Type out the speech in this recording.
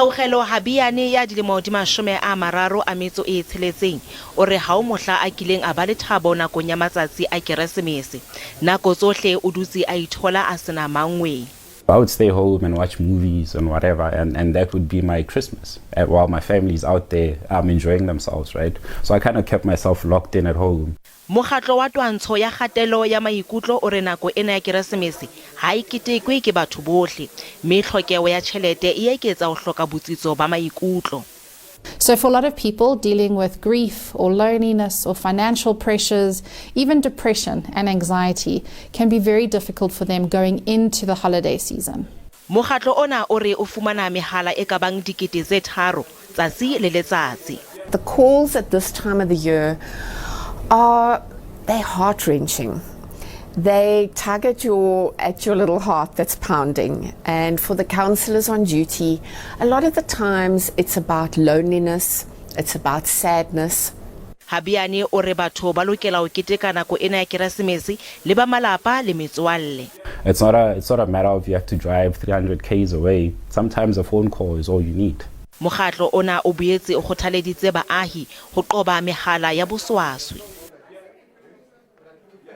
Kgaugelo Habiyane ya dilemo di 36 o re ha ho mohla a kileng a ba le thabo nakong ya matsatsi a Keresemese. Nako tsohle o dutse a ithola a sena mangweng. I would stay home and watch movies and whatever, and that would be my Christmas while my family's out there enjoying themselves, right? So I kind of kept myself locked in at home. Mokgatlo wa twantsho ya kgatello ya maikutlo o re nako ena ya Keresemese ha e ketekwe ke batho bohle, mme tlhokeho ya tjhelete e eketsa ho hloka botsitso ba maikutlo. So for a lot of people dealing with grief or loneliness or financial pressures, even depression and anxiety can be very difficult for them going into the holiday season. Mokgatlo ona o re o fumana mehala e ka bang 3 000 tsatsi le letsatsi. The calls at this time of the year are they heart-wrenching. They tug at your little heart that's pounding. And for the counselors on duty, a lot of the times it's about loneliness, it's about sadness. Habiane o re batho ba lokela ho keteka nako ena ya Keresemese le ba malapa le metswalle. It's not a matter of you have to drive 300 k's away. Sometimes a phone call is all you need. Mokgatlo ona o boetse o kgothaleditse baahi ho qoba mehala ya boswaswi.